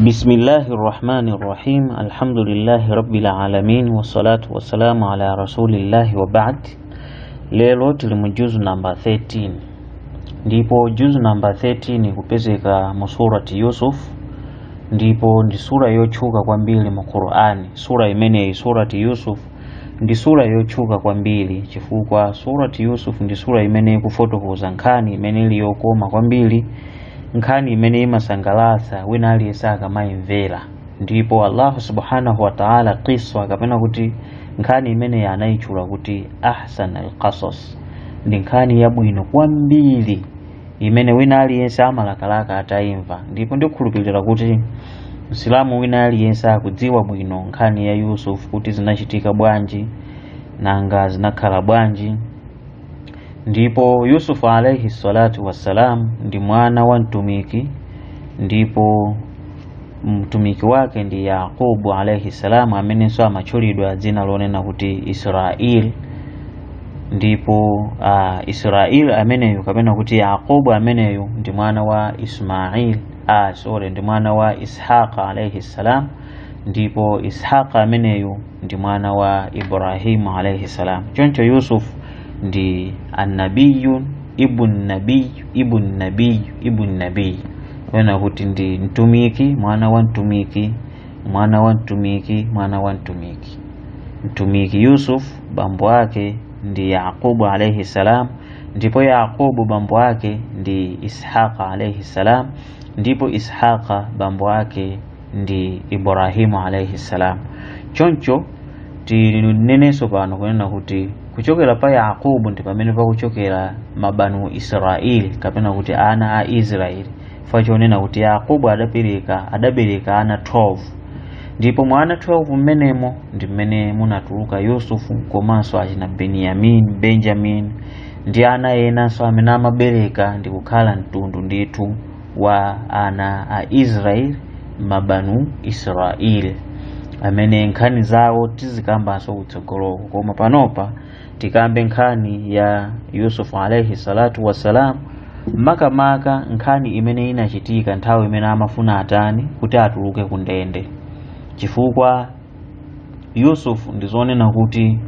Bismillahi rahmani rahim. Alhamdulillahi rabbil alamin, wassalatu wassalamu ala rasulillahi wa ba'd. Lero tili mu juzu namba 13, ndipo juzu namba 13 kupezeka mu surati Yusuf, ndipo ndi sura yotchuka kwambiri mu Qur'ani. Sura imeneyi, surati Yusuf, ndi sura yotchuka kwambiri chifukwa surati Yusuf ndi sura imene ikufotokoza nkhani imene ili yokoma kwambiri, nkhani imene imasangalatsa wina aliyense akamayimvera. Ndipo Allahu subhanahu wa ta'ala qiswa, kapena kuti nkhani imeneyi, anayitchula kuti ahsan al-qasas, ndi nkhani yabwino kwambiri imene wina aliyense amalakalaka atayimva. Ndipo ndikukhulupirira kuti Msilamu wina aliyense akudziwa bwino nkhani ya Yusuf, kuti zinachitika bwanji, nanga zinakhala bwanji. Ndipo Yusufu alaihi salatu wassalam ndi mwana wa mtumiki, ndipo mtumiki wake ndi Yaqubu alaihi salam, amenenso amatchulidwa dzina lonena kuti Israel. Ndipo Israel ameneyu, kapena kuti Yaqubu ameneyu, ndi mwana wa Ismail, sorry, ndi mwana wa Ishaqa alaihi salam, ndipo Ishaqa ameneyu ndi mwana wa Ibrahimu alaihi salam. Choncho Yusuf ndi annabiyun ibn nabiy ibn nabiy ibn nabiy, kapena kuti ndi mtumiki, mwana wa mtumiki, mwana wa mtumiki, mwana wa mtumiki. Mtumiki Yusuf bambo ake ndi Yaqubu alaihi salam, ndipo Yaqubu bambo ake ndi Ishaqa alaihi salam, ndipo Ishaqa bambo ake ndi Ibrahimu alaihi salam. Choncho tinenenso pano kunena kuti kuchokera pa Yaqubu ndi pamene pakuchokera mabanu Israeli, kapena kuti ana a Israeli, chifukwa chonena kuti Yaqubu adabereka ana 12, ndipo mwa ana 12 mmenemo ndi mmene munatuluka Yusufu komanso achina Benyamin, Benjamin ndi ana enanso amene amabereka ndi kukhala mtundu ndithu wa ana a Israeli, mabanu Israeli, amene nkhani zawo tizikambanso kutsogoloko. Koma panopa tikambe nkhani ya Yusufu alaihi salatu wassalam, makamaka nkhani imene inachitika nthawi imene amafuna atani kuti atuluke ku ndende. Chifukwa Yusufu, ndizonena kuti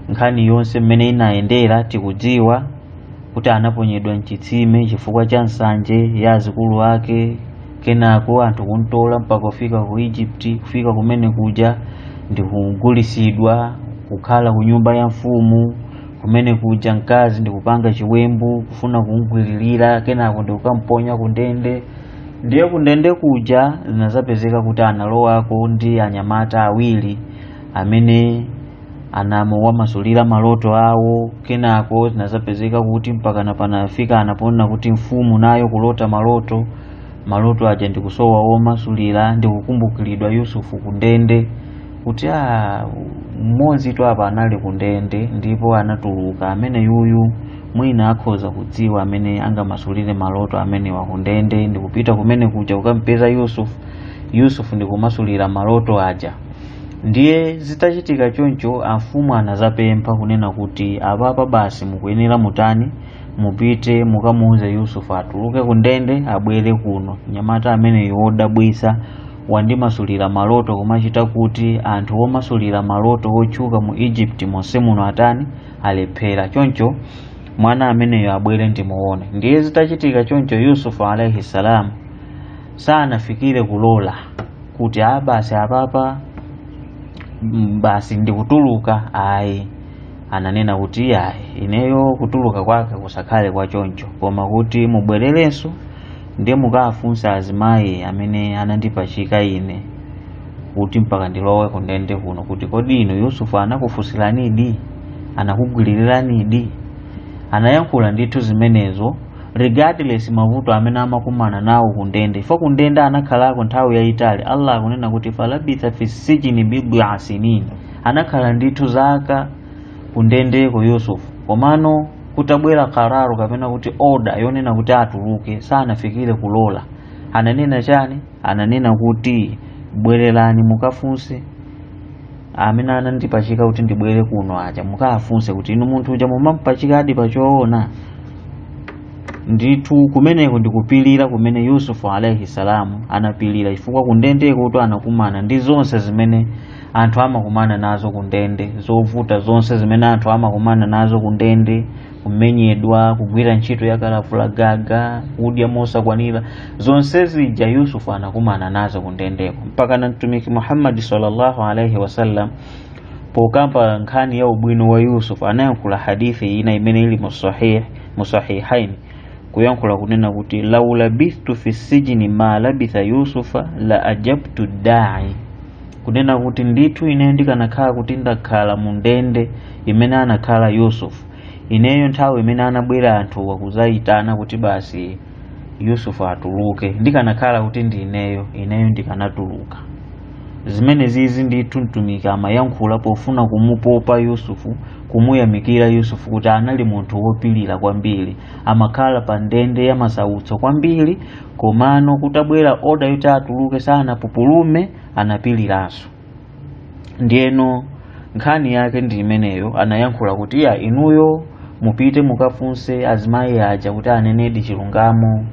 nkhani yonse mmene inayendera tikudziwa kuti anaponyedwa mchitsime chifukwa cha nsanje ya azikulu ake, kenako anthu kumtola mpaka kufika ku Egypt. Kufika kumene kuja ndikugulisidwa kukhala ku nyumba ya mfumu. Kumene kuja mkazi ndikupanga chiwembu kufuna kumgwiririra, kenako ndikukamponya ku ndende. Ndiye kundende kuja zinazapezeka kuti analowako ndi anyamata awiri amene anawamasulira maloto awo. Kenako zinazapezeka kuti mpaka panafika anapona kuti mfumu nayo kulota maloto, maloto aja ndikusowa womasulira, ndikukumbukiridwa Yusufu kundende, kuti a mmodzi tu apa anali kundende ndipo anatuluka, amene yuyu mwina akhoza kudziwa amene angamasulire maloto amene wakundende. Ndikupita kumene kuja kukampeza Yusufu, Yusufu ndikumasulira maloto aja. Ndiye zitachitika choncho, amfumu anazapempha kunena kuti apapa basi mukuyenera mutani, mupite mukamuuze Yusufu atuluke kundende abwere kuno. Nyamata ameneyo wodabwisa wandimasulira maloto, kumachita kuti anthu omasulira maloto otchuka mu Egypt monse muno atani, alephera. Choncho mwana ameneyo abwere ndimuone. Ndiye zitachitika choncho, Yusufu alaihi salam sanafikire kulola kuti a basi apapa basi ndikutuluka, ayi. Ananena kuti ayi, ineyo kutuluka kwake kusakhale kwa choncho, koma kuti mubwererenso ndiye mukafunsa azimayi amene anandipachika ine kuti mpaka ndilowe kundende kuno, kuti kodi inu Yusufu anakufusiranidi, anakugwiriranidi? Anayankhula ndithu zimenezo regardless mavuto amene amakumana nawo kundende, ifo kundende anakhalako nthawi yayitali. Allah akunena kuti falabitha fi sijini bid'a sinin, anakhala ndithu zaka kundendeko Yusufu. Komano kutabwera kararu, kapena kuti order yonena kuti atuluke, sanafikire kulola. Ananena chani? Ananena kuti bwererani mukafunse amene anandipachika kuti ndibwere kuno aja, mukafunse kuti inu munthu uja mumampachikadi pachoona. Ndithu kumeneko ndikupilira kumene Yusufu alaihi salamu anapilira, chifukwa kundendeko kuti anakumana ndi zonse zimene anthu amakumana nazo kundende, zovuta zonse zimene anthu amakumana nazo kundende, kumenyedwa, kugwira ntchito ya kalavulagaga, kudya mosakwanira, zonse zija Yusufu anakumana nazo kundendeko. Mpaka na Mtumiki Muhammadi sallallahu alaihi wasallam pokamba nkhani ya ubwino wa Yusufu anayankhula hadithi ina imene ili musahihaini, kuyankhula kunena kuti lau labithtu fi sijini ma labitha Yusufa la ajabtu da'i, kunena kuti ndithu ineyo ndikanakhala kuti ndakhala mu ndende imene anakhala Yusufu, ineyo nthawi imene anabwera anthu wakuzayitana kuti basi Yusufu atuluke, ndikanakhala kuti ndi ineyo, ineyo ndikanatuluka. Zimene zizi ndithu Mtumiki amayankhula pofuna kumupopa Yusufu, kumuyamikira Yusufu kuti anali munthu wopilira kwambiri, amakhala pa ndende ya masautso kwambiri, komano kutabwera oda yoti atuluke sanapupulume, anapiliranso. Ndiyeno nkhani yake ndi imeneyo, anayankhula kuti ya inuyo mupite mukafunse azimayi aja kuti anenedi chilungamo,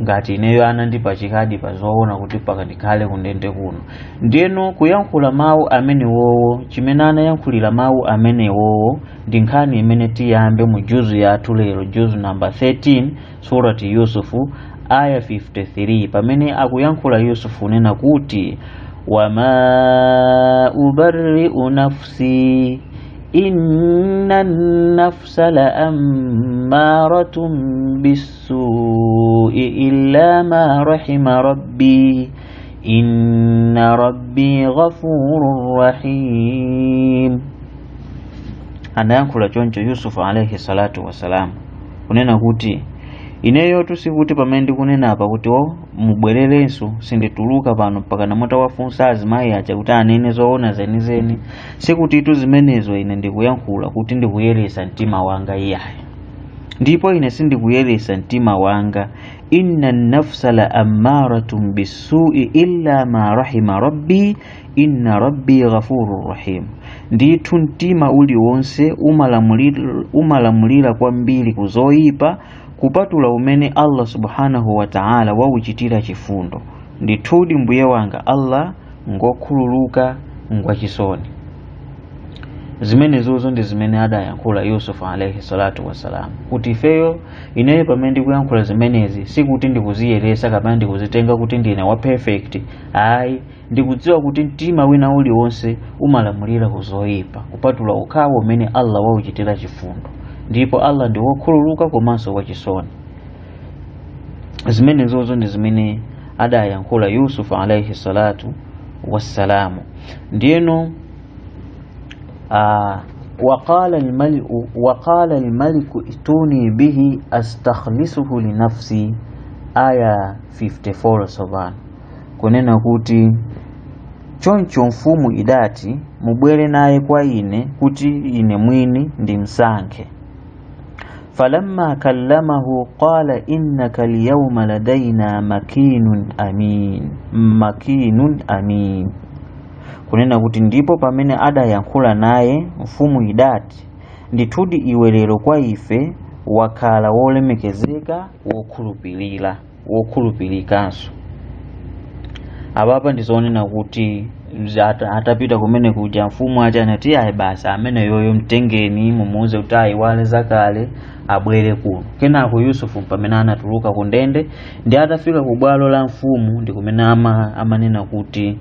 ngati ineyo anandipachikadi pa zoona kuti paka ndikhale kundende kuno. Ndiyeno kuyankhula mawu amenewowo, chimene anayankhulira mawu amenewowo ndi nkhani imene tiyambe mu juzu yathu lero, juzu namba 13, surati Yusufu aya 53, pamene akuyankhula Yusufu unena kuti wama ubarri'u nafsi inna nafsa la ammaratun bisu'i illa ma rahima rabbi inna rabbi ghafurur rahim. Anayankhula choncho Yusufu alaihi salatu wassalam kunena kuti ineyo sikuti pamene ndikunena apa kuti o mubwererenso sindituluka pano mpaka mutawafunsa azimayi aja kuti anene zoona zenizeni, sikutitu zimenezo ine ndikuyankhula kuti ndikuyeresa mtima wanga iyayi, ndipo ine sindikuyeresa mtima wanga. Inna nafsa la ammaratun bisu'i illa ma rahima rabbi inna rabbi ghafurur rahim. Ndithu mtima uliwonse umalamulira kwambiri kuzoyipa kupatula umene Allah subhanahu wa ta'ala wauchitira chifundo. Ndithudi mbuye wanga Allah ngokhululuka ngwachisoni. Zimenezozo ndi zimene adayankhula Yusufu alaihi salatu wassalam, kuti ifeyo ineyo pamene ndikuyankhula zimenezi sikuti ndikuziyeresa kapena ndikuzitenga kuti ndine wa perfect, ayi, ndikudziwa kuti mtima wina uliwonse umalamulira kuzoyipa kupatula ukhawo umene Allah wauchitira chifundo, ndipo Allah ndi wokhululuka komanso wachisoni. Zimenezozo ndi zimene adayankhula Yusufu alaihi salatu wassalamu. Ndiyeno waqala almaliku ituni bihi astakhlisuhu linafsi, aya 54 tsopano, kunena kuti choncho mfumu idati mubwere naye kwa ine kuti ine mwini ndimsankhe. Falamma kallamahu qala innaka alyawma ladaina makinun amin, makinun amin, kunena kuti ndipo pamene adayankhula naye mfumu idati ndithudi iwe lero kwa ife wakhala wolemekezeka wokhulupirira wokhulupirikanso. Apapa ndizonena kuti atapita kumene kuja mfumu aja anati ayi basi amene yoyo mtengeni mumuuze kuti ayiwale zakale abwere kuno. Kenako Yusufu pamene anatuluka ku ndende ndi atafika ku bwalo la mfumu ndi kumene amanena kuti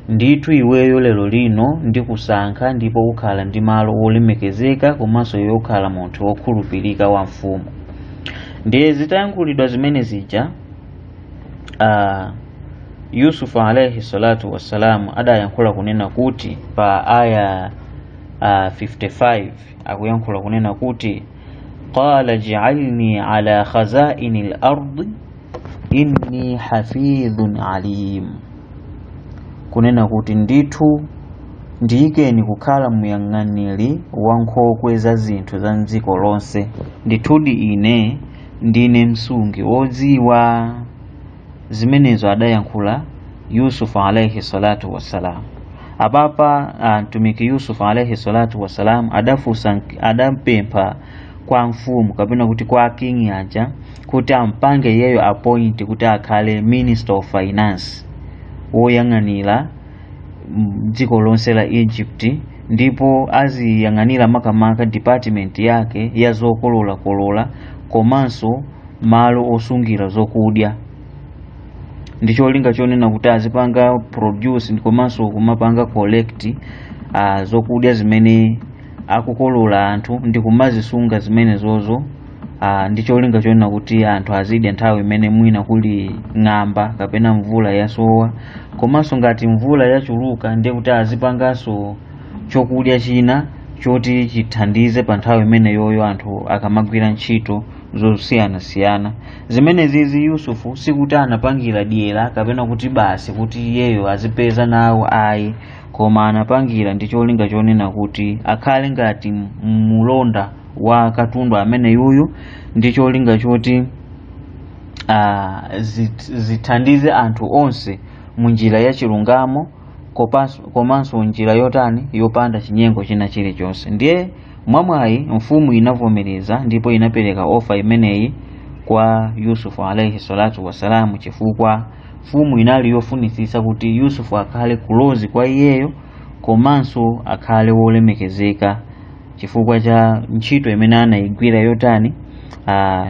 ndithu iweyo lero lino ndikusankha ndipo ukhala ndi malo wolemekezeka komanso iwe ukhala munthu wokhulupirika wa mfumu. Ndiye zitayankhulidwa zimene zija, Yusufu alaihi salatu wassalamu adayankhula kunena kuti pa aya 55 akuyankhula kunena kuti qala ij'alni ala khazaini al-ardi inni hafidhun alim, kunena kuti ndithu ndiyikeni kukhala muyang'aniri wa nkhokwe za zinthu za mdziko lonse, ndithudi ine ndine msungi wodziwa. Zimenezo adayankhula Yusufu alaihi salatu wassalam. Apapa mtumiki Yusufu alaihi salatu wassalam adafusa adampempha kwa mfumu kapena kuti kwa king aja kuti ampange iyeyo appoint kuti akhale minister of finance, woyang'anira dziko lonse la Egypt, ndipo aziyang'anira makamaka department yake ya zokololakolola komanso malo osungira zokudya, ndi cholinga chonena kuti azipanga produce komanso kumapanga collect zokudya zimene akukolola anthu ndi kumazisunga zimene zozo, ndi cholinga chonena kuti anthu azidya nthawi imene mwina kuli ng'amba kapena mvula yasowa, komanso ngati mvula yachuluka ndiye kuti azipanganso chokudya china choti chithandize pa nthawi imene yoyo anthu akamagwira ntchito zosiyanasiyana. Zimene zizi Yusufu sikuti anapangira dyera kapena kuti basi kuti iyeyo azipeza nawo ayi, koma anapangira ndi cholinga chonena kuti akhale ngati mulonda wa katundu amene yuyu, ndi cholinga choti zithandize anthu onse mu njira ya chilungamo komanso njira yotani yopanda chinyengo china chilichonse. Ndiye mwamwayi mfumu inavomereza ndipo inapereka ofa imeneyi kwa Yusufu alayhi salatu wassalamu, chifukwa mfumu inali yofunitsitsa kuti Yusufu akhale close kwa iyeyo komanso akhale wolemekezeka chifukwa cha ntchito imene anayigwira yotani,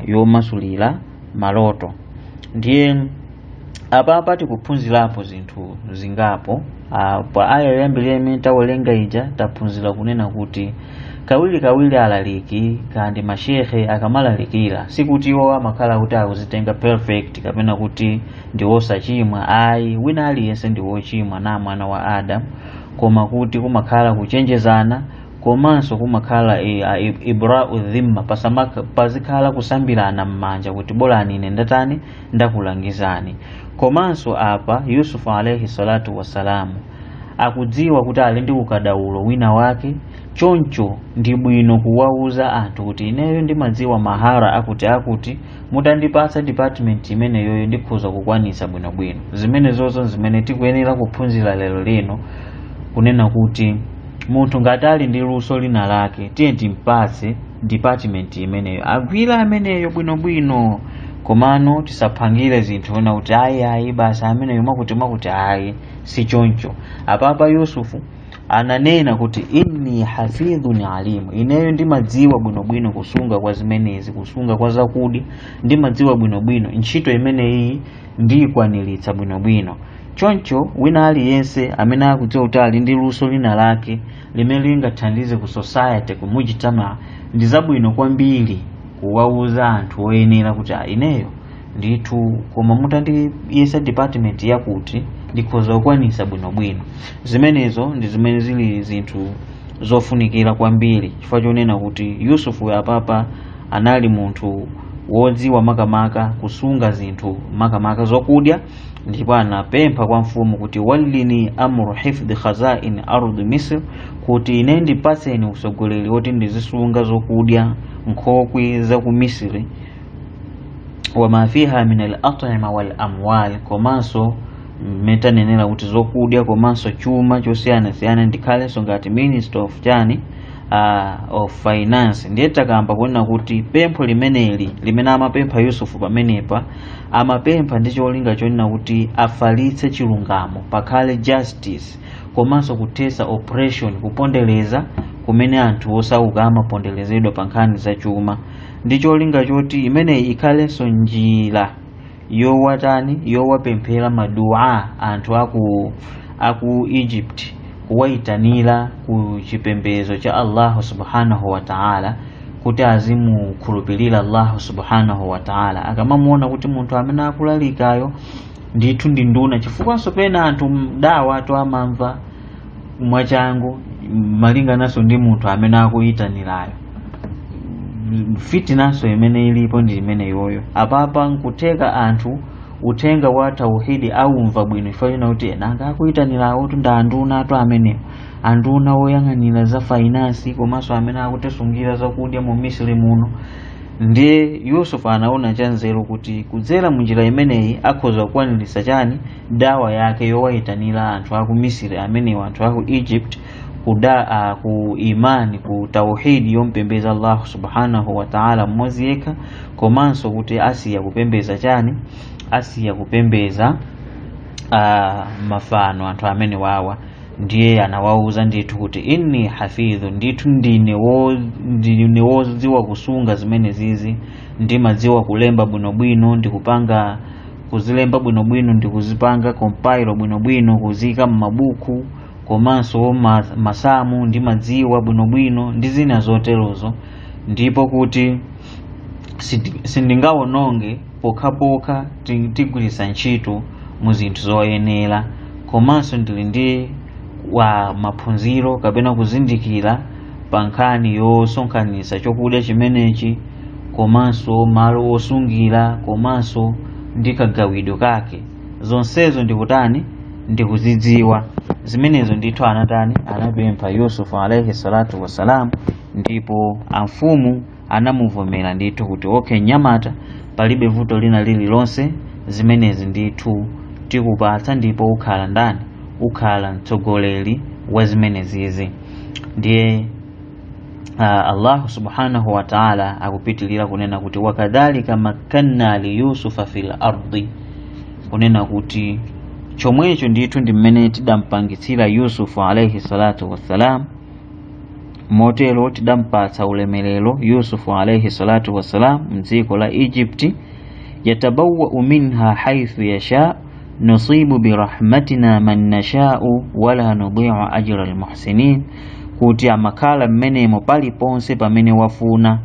yomasulira maloto. Ndiye apapa tikuphunzirapo zinthu zingapo. Pa aya yoyambirira imene tawerenga ija taphunzira kunena kuti kawirikawiri alaliki kandi mashehe akamalalikira sikuti iwo amakhala kuti akuzitenga perfect kapena kuti ndi osachimwa ayi, wina aliyense ndi wochimwa na mwana wa Adam, koma kuti kumakhala kuchenjezana komanso kumakhala ibra'u dhimma, pazikhala kusambirana m'manja kuti bolani ine ndatani ndakulangizani. Komanso apa Yusufu alayhi salatu wassalamu akudziwa kuti ali ndi ukadaulo wina wake, choncho ndi bwino kuwauza anthu kuti ineyo ndimadziwa mahara akuti akuti, mutandipatsa department imeneyoyo ndikhoza kukwanitsa bwinobwino. Zimene zozo zimene tikuyenera kuphunzira lero lino, kunena kuti munthu ngati ali ndi luso lina lake tiye timpatse department imeneyo agwira ameneyo bwinobwino, komano tisaphangire zinthu ona kuti ayi ayi basi ameneyo mwakuti mwakuti ayi, si choncho. Apapa Yusufu ananena kuti inni hafidhun alimu, ineyo ndimadziwa bwinobwino kusunga kwa zimenezi, kusunga kwa zakudya ndimadziwa bwinobwino, ntchito imeneyi ndiyikwaniritsa bwinobwino. Choncho wina aliyense amene akudziwa kuti ali ndi luso lina lake limene lingathandize ku society, ku mujtama, ndi zabwino kwambiri kuwauza anthu oyenera kuti ineyo ndithu koma mutandiyesa department yakuti ndikhoza kukwanitsa bwinobwino. Zimenezo ndi zimene zili zinthu zofunikira kwambiri, chifukwa chonena kuti Yusufu apapa anali munthu wodziwa makamaka kusunga zinthu makamaka zokudya, ndipo anapempha kwa mfumu kuti wallini amru hifdhi khazain ardi Misr, kuti ine ndipatseni usogoleri woti ndizisunga zokudya nkhokwe za ku Misri, wama fiha min al-at'ima wal amwal, komanso mmetanenera kuti zokudya komanso chuma chosiyanasiyana, ndikhalenso ngati minister of chani, of finance. Ndiye takamba kunena kuti pempho limeneli limene amapempha Yusufu pamenepa amapempha ndi cholinga chonena kuti afalitse chilungamo, pakhale justice, komanso kuthetsa oppression, kupondereza kumene anthu osauka amaponderezedwa pa nkhani za chuma, ndi cholinga choti imeneyi ikhalenso njira yowatani, yowapemphera madua anthu aku Egypt, kuwayitanira ku chipembedzo cha Allah subhanahu wa ta'ala, kuti azimukhulupirira Allah subhanahu wa ta'ala. Akamamuona kuti munthu amene akulalikayo ndithu ndi nduna, chifukwanso pena anthu dawa atu amamva mwachangu malingananso ndi munthu amene akuyitanirayo. Fitinanso imene ilipo ndi imene yoyo. Apapa nkutheka anthu uthenga wa tauhidi aumva bwino, chifukwa china kuti nanga akuyitanirawo tu ndi anduna atu amenewo, anduna woyang'anira za finance komanso amene akutisungira zakudya mu Misri muno. Ndiye Yusuf anaona chanzeru kuti kudzera munjira imeneyi akhoza kukwaniritsa chani, dawa yake yowayitanira anthu aku Misri amenewo, anthu aku Egypt, Kudaa ku imani, ku tauhidi yompembeza Allah subhanahu wa ta'ala mmodzi yekha, komanso kuti asiya kupembeza chani, asiya kupembeza mafano anthu amene wawa. Ndiye anawauza ndithu kuti inni hafidhu, ndithu ndine wodziwa kusunga zimene zizi, ndimadziwa kulemba bwinobwino, ndikupanga kuzilemba bwinobwino, ndikuzipanga compile bwinobwino, kuzika m'mabuku, komanso masamu ndimadziwa bwinobwino ndi zina zoterozo, ndipo kuti sindingawononge pokhapokha tigwiritsa ntchito mu zinthu zoyenera, komanso ndili ndi wa maphunziro kapena kuzindikira pa nkhani yosonkhanitsa chokudya chimenechi, komanso malo osungira, komanso ndi kagawidwe kake. Zonsezo ndikutani, ndikuzidziwa zimenezo ndithu. Anatani, anapempha Yusufu alayhi salatu wassalam, ndipo amfumu anamuvomera ndithu kuti okay nyamata, palibe vuto lina lililonse, zimenezi ndithu tikupatsa, ndipo ukhala ndani, ukhala mtsogoleri wa zimenezizi. Ndiye Allah subhanahu wa ta'ala akupitilira kunena kuti wakadhalika makkanna li Yusufa fil ardi, kunena kuti chomwecho ndithu ndi mmene tidampangitsira Yusufu alayhi salatu wassalam, motero tidampatsa ulemerero Yusufu alayhi salatu wassalam mdziko la Egypt. Yatabawwa'u minha haythu yasha nusibu birahmatina man nasha'u wala nudi'u ajra almuhsinin, kuti amakhala mmenemo paliponse pamene wafuna,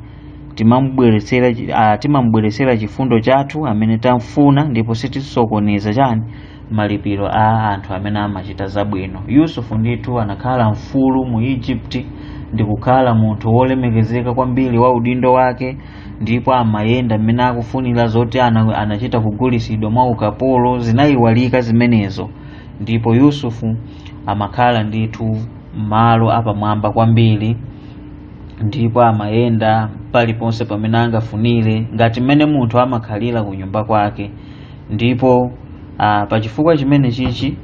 timamubweretsera chifundo chathu amene tamfuna, ndipo sitisokoneza chani malipiro a anthu amene amachita zabwino. Yusufu ndithu anakhala mfulu mu Egypt ndikukhala munthu wolemekezeka kwambiri wa udindo wake, ndipo amayenda mmene akufunira, zoti anachita kugulisidwa mwa ukapolo zinayiwalika zimenezo, ndipo Yusufu amakhala ndithu malo apamwamba kwambiri, ndipo amayenda paliponse pamene angafunire ngati mmene munthu amakhalira ku nyumba kwake. Ndipo pachifukwa chimene chichi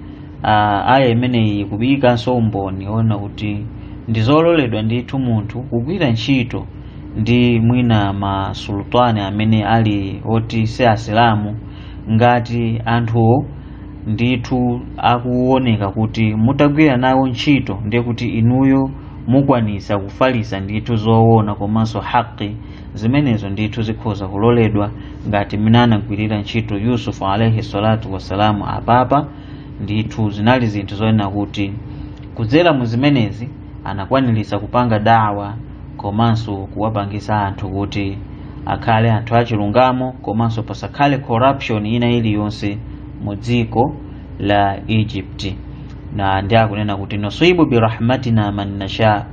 aya imeneyi ikupikanso umboni ona kuti ndizololedwa ndithu munthu kugwira ntchito ndi mwina masultani amene ali oti si asilamu, ngati anthuwo ndithu akuoneka kuti mutagwira nawo ntchito ndiye kuti inuyo mukwanisa kufalisa ndithu zoona komanso haki, zimenezo ndithu zikhoza kuloledwa ngati mmene anagwirira ntchito Yusufu alayhi salatu wassalamu. Apapa ndithu zinali zinthu zoona kuti kudzera mu zimenezi anakwanilisa kupanga dawa komanso kuwapangisa anthu kuti akhale anthu achilungamo, komanso pasakhale corruption ina iliyonse mu dziko la Egypt. Na ndi akunena kuti nusibu birahmatina man nasha,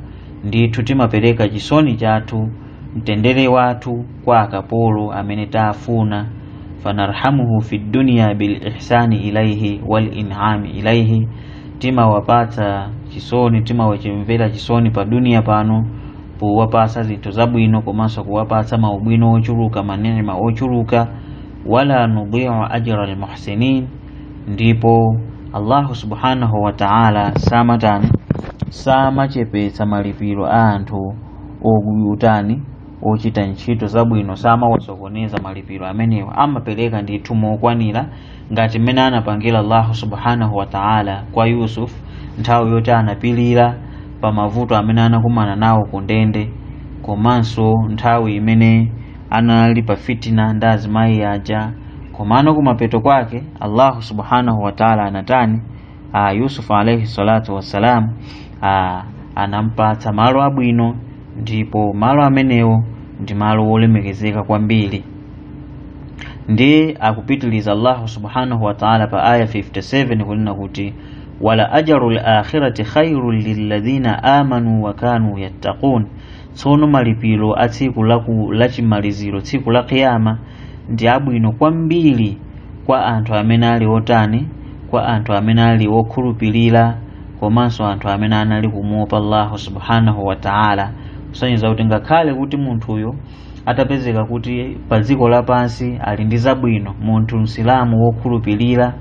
ndithu timapereka chisoni chathu, mtendere wathu kwa akapolo amene tafuna. Fanarhamuhu fi dunya bil ihsani ilaihi wal in'ami ilaihi, timawapatsa chisoni, timawachimvera chisoni pa dunia pano powapatsa zinthu zabwino komanso kuwapatsa maubwino ochuluka, manema ochuluka. Wala nudi'u ajra almuhsinin, ndipo Allah subhanahu wa ta'ala samatani samachepetsa malipiro a anthu okuyutani ochita ntchito zabwino, samawasokoneza malipiro amenewa, amapereka ndithu mokwanira ngati mmene anapangira Allah subhanahu wa ta'ala kwa Yusuf nthawi yoti anapilira pa mavuto amene anakumana nawo ku ndende, komanso nthawi imene anali pa fitina ndi azimayi aja. Komano kumapeto kwake Allah subhanahu wa ta'ala anatani, Yusuf alayhi salatu wassalam anampatsa malo abwino, ndipo malo amenewo ndi malo wolemekezeka kwambiri. Ndi akupitiliza Allah subhanahu wa ta'ala pa aya 57 kunena kuti wala ajrul akhirati khairul lilladhina amanu wa kanu yattaqun, tsono malipiro a tsiku lachimaliziro, tsiku la kiyama, ndi abwino kwambiri kwa anthu amene ali otani, kwa anthu amene ali okhulupirira komanso anthu amene anali kumuopa Allah subhanahu wa ta'ala. Kusonyeza kuti ngakhale kuti munthuyo atapezeka kuti pa dziko lapansi ali ndi zabwino, munthu msilamu wokhulupirira,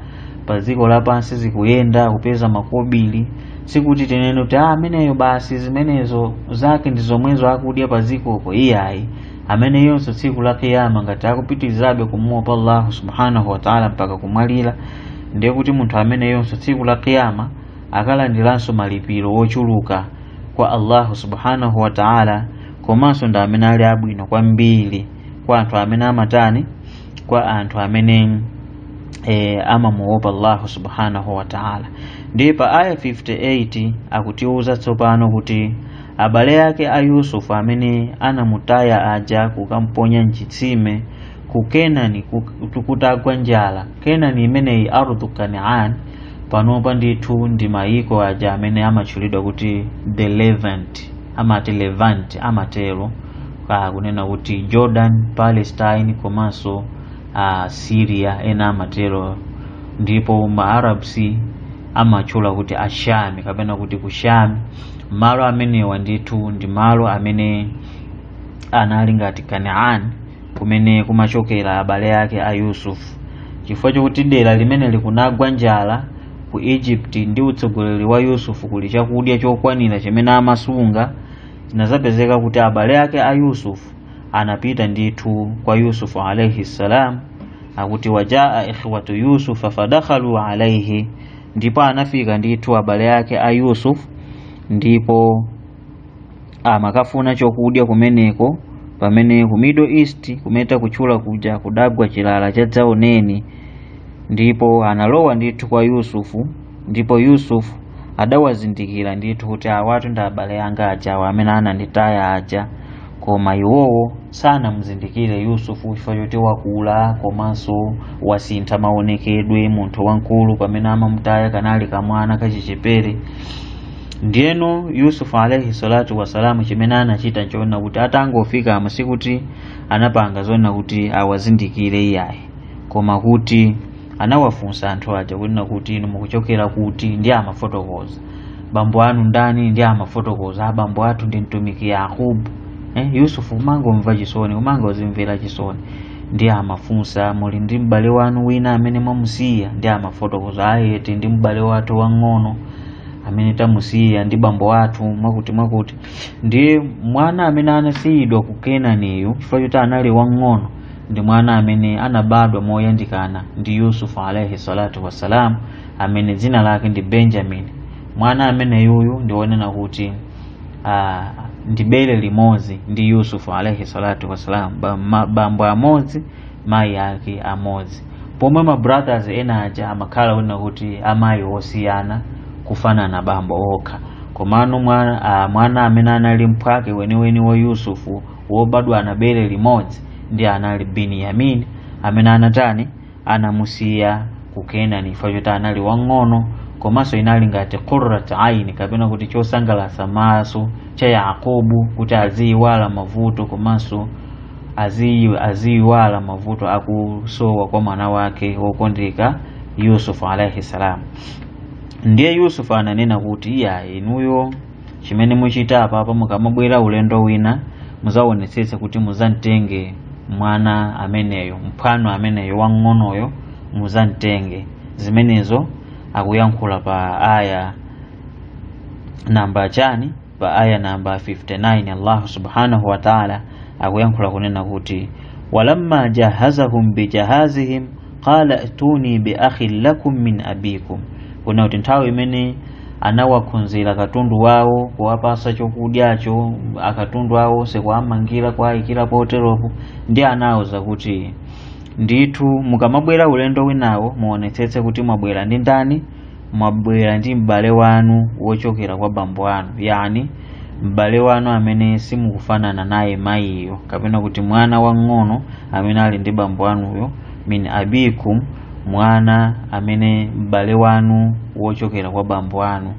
Pa dziko lapansi zikuyenda, kupeza makobiri, sikuti tinene kuti ameneyo basi zimenezo zake ndi zomwezo akudya pa dzikopo, iyayi. Ameneyonso tsiku la kiyama ngati akupitirizabe kumuopa Allahu subhanahu wa ta'ala mpaka kumwalira, ndiye kuti munthu ameneyonso tsiku la kiyama akalandiranso malipiro wochuluka kwa Allahu subhanahu wa ta'ala, komanso ndi amene ali abwino kwambiri kwa anthu amene amatani, kwa anthu amene amamuopa Allahu subhanahu wa ta'ala. Ndiye pa aya 58 akutiuza tsopano kuti abale ake a Yusufu amene anamutaya aja kukamponya mchitsime ku Kenani kutagwa njala. Kenani imeneyi ardhu Kanaan, panopa ndithu ndi mayiko aja amene amatchulidwa kuti the Levant, amati Levant, amatero kunena kuti Jordan, Palestine komanso Syria, ena amatero. Ndipo ma Arabs amatchula kuti Ashami kapena kuti Kushami. Malo amenewa ndithu ndi malo amene anali ngati Kanaan, kumene kumachokera abale ake a Yusufu. Chifukwa chokuti dera limene likunagwa njala ku Egypt ndi utsogoleri wa Yusufu kuli chakudya chokwanira chimene amasunga, zinazapezeka kuti abale ake a Yusufu anapita ndithu kwa Yusufu alayhi salam. Akuti wajaa ikhwatu Yusufa fadakhalu alayhi, ndipo anafika ndithu abale ake a Yusufu ndipo amakafuna chokudya kumeneko, pamene ku Middle East kumeta kutchula kuja kudagwa chilala cha dzaoneni. Ndipo analowa ndithu kwa Yusufu, ndipo Yusufu adawazindikira ndithu kuti awatu ndi abale anga ajawa amene ananditaya aja. Koma iwowo sanamuzindikire Yusufu chifukwa choti wakula komanso wasintha maonekedwe, munthu wamkulu, pamene amamutaya kanali kamwana kachichepere. Ndiyeno Yusufu alayhi salatu wasalamu chimene anachita nchoona kuti atangofika, sikuti anapanga zoona kuti awazindikire iyayi, koma kuti anawafunsa anthu aja kunena kuti inu mukuchokera kuti, ndi amafotokoza bambo anu ndani, ndi amafotokoza abambo athu ndi mtumiki Yakubu. Yusufu kumangomva chisoni, kumangozimvera chisoni, ndi amafunsa muli ndi m'bale wanu wina amene mwamusiya, ndi amafotokoza ayeti ndi m'bale wathu wang'ono amene tamusiya ndi bambo athu mwakuti mwakuti. Ndiye mwana amene anasiyidwa ku Kenaniyu chifukwa choti anali wang'ono ndi mwana amene anabadwa moyandikana ndi Yusufu alayhi salatu wassalam, amene dzina lake ndi Benjamin. Mwana amene yuyu ndi wonena kuti ndi bere limodzi ndi Yusufu alayhi salatu wassalam, bambo amodzi mayi ake amodzi, pomwe ma brothers ena aja amakhala wonena kuti amayi osiyana kufanana bambo okha. Komano mwana amene anali mphwake weniweni wa Yusufu wobadwa na bere limodzi ndi anali Binyamin, amene anatani, anamusiya ku Kenani chifukwa choti anali wang'ono, komanso inali ngati qurrat aini kapena kuti chosangalatsa maso cha Yakobo kuti aziyiwala mavuto, komanso aziyiwala mavuto akusowa kwa mwana wake wokondeka Yusufu alayhi salam. Ndiye Yusufu ananena kuti iya, inuyo chimene muchita apapa, mukamabwera ulendo wina muzaonetsetse kuti muzamtenge mwana ameneyo, mphwano ameneyo wang'onoyo muzamtenge. Zimenezo akuyankhula pa aya namba chani, pa aya namba 59. Allah subhanahu wa ta'ala akuyankhula kunena kuti walamma jahazahum bijahazihim qala ituni bi akhin lakum min abikum, kuna kuti nthawi imene anawakhunzira katundu wawo kuwapasa chokudyacho, akatundu awo sikuamangira kuayikira poteropo, ndi anawuza kuti ndithu mukamabwera ulendo winawo muonetsetse kuti mwabwera ndi ndani, mwabwera ndi m'bale wanu wochokera kwa bambo anu, yani m'bale wanu amene simukufanana naye mayiyo, kapena kuti mwana wang'ono amene ali ndi bambo anuyo, min abikum, mwana amene m'bale wanu wochokera kwa bambo anu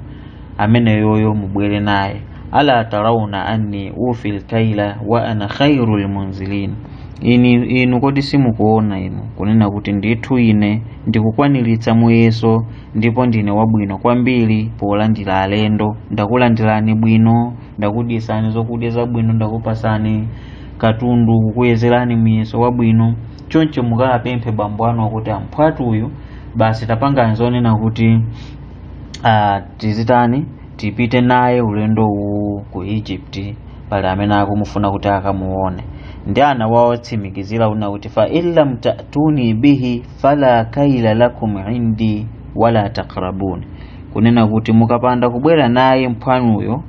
ameneyoyo mubwere naye. Ala tarawna anni ufi lkaila wa ana khairul munzilin, inu kodi simukuona inu kunena kuti ndithu ine ndikukwaniritsa muyeso ndipo ndine wabwino kwambiri polandira alendo, ndakulandirani bwino, ndakudyesani zokudya zabwino, ndakupasani katundu, kukuyezerani muyeso wabwino. Choncho mukapemphe bambo anu kuti amphwatuyu Basi tapanga zonena kuti tizitani, tipite naye ulendo uwu ku Egypt, pali amene akumufuna kuti akamuone. Ndi ana wawatsimikizira una kuti fa in lam ta'tuni bihi fala kaila lakum indi wala taqrabun, kunena kuti mukapanda kubwera naye mphwanuyo,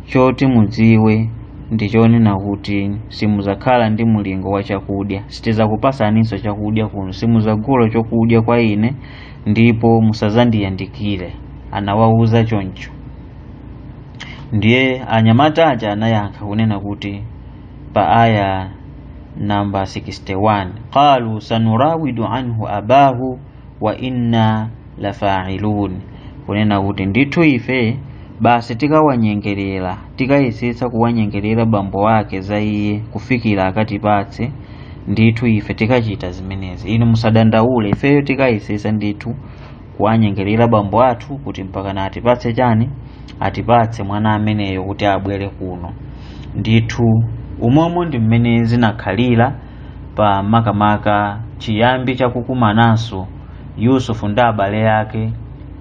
choti mudziwe ndi chonena kuti simuzakhala ndi mulingo wa chakudya, sitizakupasaninso chakudya kuno, simuzagula chokudya kwa ine, ndipo musazandiyandikire. Anawawuza choncho. Ndiye anyamata aja anayankha kunena kuti pa aya namba 61, qalu sanurawidu anhu abahu wa inna lafa'ilun, kunena kuti ndithu ife basi tikawanyengerera, tikayesetsa kuwanyengerera bambo ake za iye kufikira akatipatse. Ndithu ife tikachita zimenezi, inu musadandaule, ifeyo tikayesetsa ndithu kuwanyengerera bambo athu kuti mpaka na atipatse chani, atipatse mwana ameneyo kuti abwere kuno. Ndithu umomo ndi mmene zinakhalira pa makamaka chiyambi chakukumananso Yusufu ndi abale ake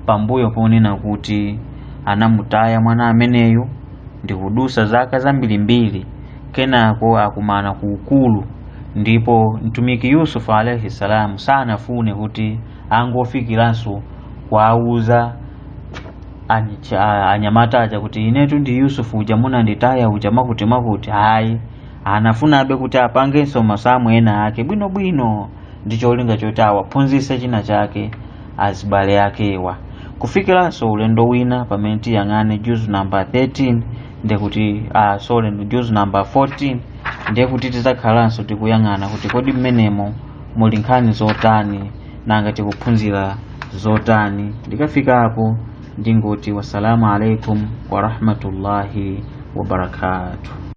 pambuyo ponena kuti anamutaya mwana ameneyo ndi kudusa zaka zambirimbiri, kenako akumana ku ukulu. Ndipo mtumiki Yusufu alayhi salam sanafune kuti angofikiranso kuwauza anyamata aja kuti inetu ndi Yusufu uja munanditaya uja makuti makuti. Hayi, anafunabe kuti apangenso masamu ena ake bwinobwino ndi cholinga choti awaphunzitse china chake azibale akewa. Kufikiranso ulendo wina pamene tiyang'ane juzu namba 13, ndekuti sorry, juzu namba 14, ndekuti tidzakhalanso tikuyang'ana kuti kodi mmenemo muli nkhani zotani, nanga tikuphunzira zotani. Ndikafika apo ndingoti wassalamu alaikum warahmatullahi wabarakatuh.